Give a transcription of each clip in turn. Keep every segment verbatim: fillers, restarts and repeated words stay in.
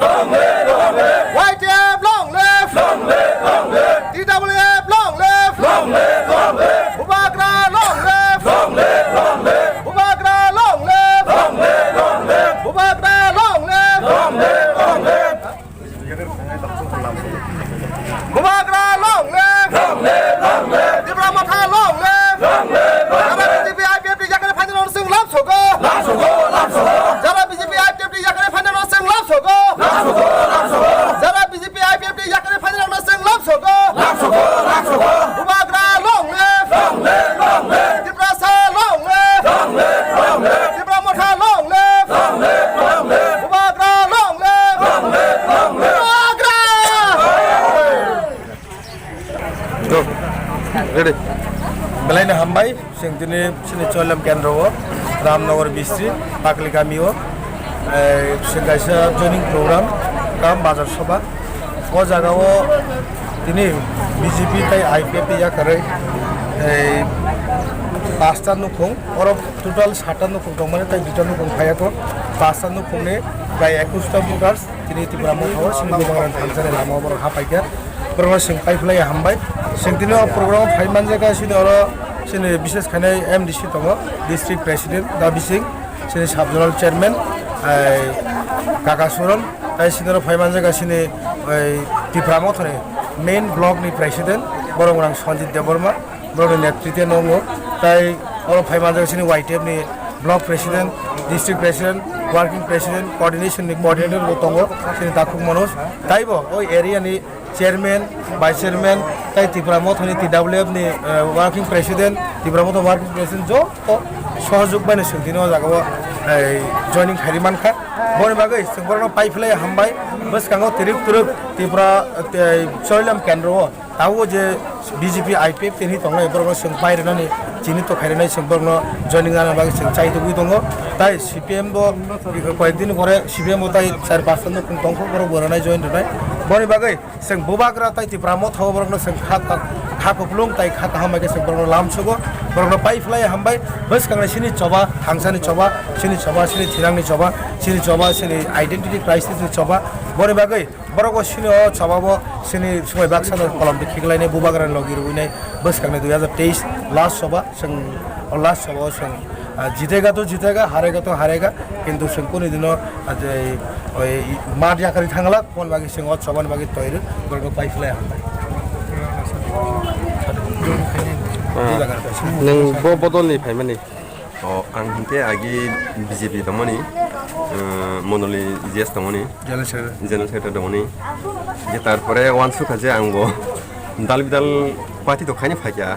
Long live, long live. Y T F long live. Long live, long live. T W F long live. Long live, long live. Bubagra long live. Long live, long live. Bubagra long live. Long live, long live. Bubagra long live. Long live, long live. Bubagra long live! Long live, long live! Tipra Motha long live! Long live, long live! Jara B J P I P F T ni yakni phainai rok chwng lam sogo! Lam sogo, lam sogo! Jara B J P I P F T ni yakni phainai rok chwng lam sogo! Lam sogo, lam sogo! Jara B J P I P F T ni yakni phainai rok chwng lam sogo! Lam sogo, lam sogo! Bubagra long live! Long live, long live! Tiprasa long live! Long live, long live! Tipra Motha long live! Long live, long live! Bubagra long live! Long live, long live! Bubagra! Go. Ready. Belai no hambai, chwng tini chini Choilam Kendro o, Ramnagar Bistri, Pakli Gami o, eh, chwng kaisa joining program, kam bazar soba. O jaga o tini B J P tai I P F T yakarwi, eh, pasta nukhung, oro total satta nukhung tongmani tai duita nukhung phaiya kho, pasta nukhung ni bai ekush ta voters. Tini Tipra Motha o chini Bubagrani thangsani lama o borok ha paikha. Borokno chwng paiphlai hambai. Chwng tini o program o phai manjakha chini oro chini bishes khainai M D C tongo, District President Dabi Singh, chini Sub Zonal Chairman, ai, Kaka Suron, tai chini oro phai manjakha chini, ai, Tipra Mothani main block ni President, borok rang Sanjit Debbarma. Borokni netrite nongo. Tai oro phai manjak chini Y T F ni block president, district president, working president, coordination ni coordinator bo tongo chini Takhuk Manoj. Taibo o area ni chairman, vice chairman, tai Tipra Mothani T W F ni, eh, working president, Tipra Motha working president joto sohojog bai no chwng tini o jaga o, eh, joining khairi mankha. Boni bagwi chwng borokno paiphlai hambai. Bwskango twrwk twrwk Tipra, eh, Choilam Kendro o. Tabuk je B J P I P F T ni tongnai borokno chwng pai rwnani chini to khai rwnai chwng borokno joining rwna bagwi chwng chai tugwi tongo. Tai C P M bo koyek din pore C P M bo tai char pasta nukhung tongkho borok bo rwnai join rwnai. Boni bagwi chwng Bubagra tai Tipra Motha o borokno chwng kha, kha, kha kupulung tai kha kaham bai khe chwng borokno lamsugo, borokno paiphlai hambai. Bwskango chini choba, thangsani choba, chini choba, chini thwirangni choba, chini choba, chini identity crisis ni choba. Boni bagwi Borok bo sini o choba bo sini swmai baksa no kolom de khiklainai Bubagrani logi rwinai bwskangni dui hazar teis last choba chwng o last choba o chwng, ah, jitega to jitega, harega to harega, kintu chwng kuni dino, ah, je oi mat yakarwi thangla, boni bagwi chwng o choba ni bagwi toiru borok no paiphlai hambai. Ah, nwng bo bodol ni phaimani? O, ang hinkhe agi B J P tongmani, eh, Mondoli G S tongmani. General Secretary. General Secretary tongmani. Hinkhe tarpore wansukha je ang bo dal bidal party to khaini phaikha.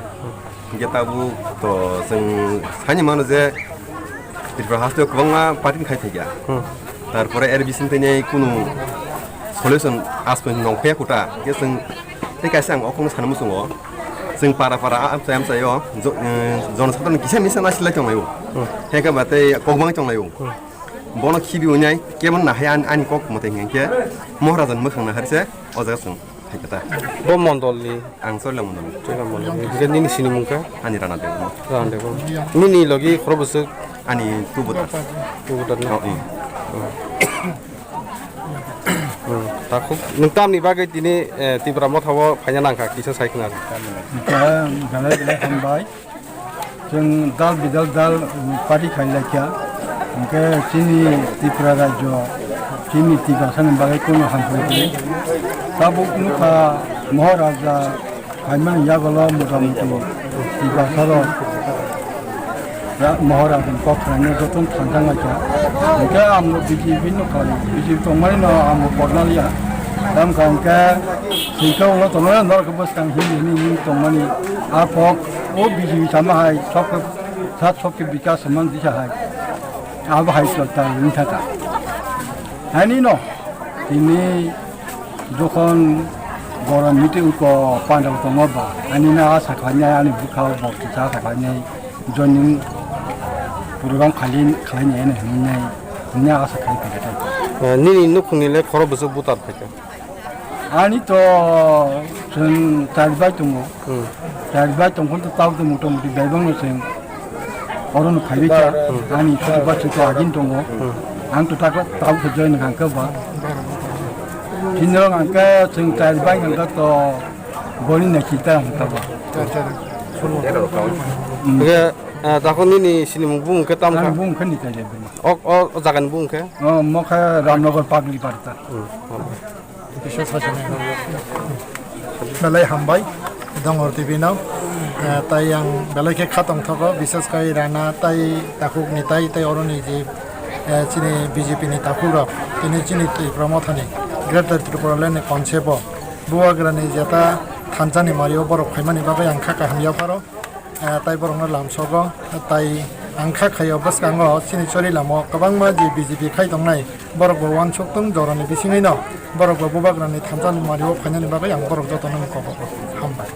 Hinkhe tabuk to chwng saini mano je Tripura haste o kwbangma party khai phaikha. Hmm. Tarpore er bising tini kunu solution aswk nongphaya kuta. Hinkhe chwng tei kaisa ang o kokno sana muchungo. Chwng para para amchai amchai o jo-, eh, jonosadharon kisa misa nasilai tonglaio. Hmm. Hengkhe ba tei kokbangwi tonglaio. Hmm. Bono khibi wngnai kebo nahai an-, ani kok mwtai hwnkhe Moharajan mwkhang naharse o jaga chwng phaikha ta. Bo mondol ni? Ang Choila mondol ni. Choila mondol ni. Hwnkhe nini sinimung kha? Ani Rana Debbarma. Rana Debbarma. Nini logi khoro bwswk? Ani tubutar. Tubutar na? Oh, eh. Hmm. Hmm, takhuk, nwng tamni bagwi tini, eh, Tipra Motha o phaina nangkha, kisa sai khna. Belai belai hambai. Chwng dal bidal dal, um, party khai laikha. Hwnkhe chini Tripura rajyo, chini Tiprasani bagwi kunu hamkrai kwrwi. Tabuk nukha Maharaja Phaimani yagulo motamuti Tiprasarok ra-, Maharajani kok khwlaino jotono thansa wnglaikha. Hinkhe ang bo B J P no khlai, B J P tongmani no ang bo bodna liya. Tamokha hinkhe sengkhe ulo tongnai norok bwskang Hindi hwnwi tongmani. A kok o B J P tamo hai sok khe, sat sok khe bikas hwnmani disa hai. Abo hai chwla ta wngkha ta. Haini no tini Jokhon gorom meeting ko pandal tongo ba, ani na asa khlainai, ani bwkha o bok kisa asa khlainai, joining program khali khlainai ani hwnwi nai, hwnwi asa khlai phaikha tei. Eh, nini nukhungni le khoro bwswk butar phaikha? Ani to chwng char bai tongo. Hmm. Char bai tongkho to tau to motamuti bebak no chwng oro no phaibai kha. Hmm. Ani char bai chwng to agin tongo. Hmm. Ang to tak tau khe join kha khe ba. Kinrok ang khe chwng chai bai ang khe to boni na kita ang ta ba. Hingke, eh, dakho nini sinimung bumung khe tamo kha? Ang bumung khe ni chai bai. O, o, o jagani bumung khe? O, mo khe Ramnagar Pagli Barta. Hmm. Belai hambai, Dongor T V no. Eh, tai ang belai khe kha tongthogo, bises khai Rana tai takhuk ni tai, tai oroni je, eh, chini B J P ni takhuk rok, tini chini Tipra Motha ni Greater Tripura Land ni concept o Bubagra ni jeta thansa ni mari o borok phaimani bagwi ang kha kaham yapharo. Eh, tai borokno lamsogo, tai ang kha khaio bwskango chini chori lama o kwbangma je B J P khai tongnai, borok bo uansuk tong jorani bisingwino borok bo Bubagrani thansa ni mari o phainani bagwi ang borok jotono kobogo. Hambai.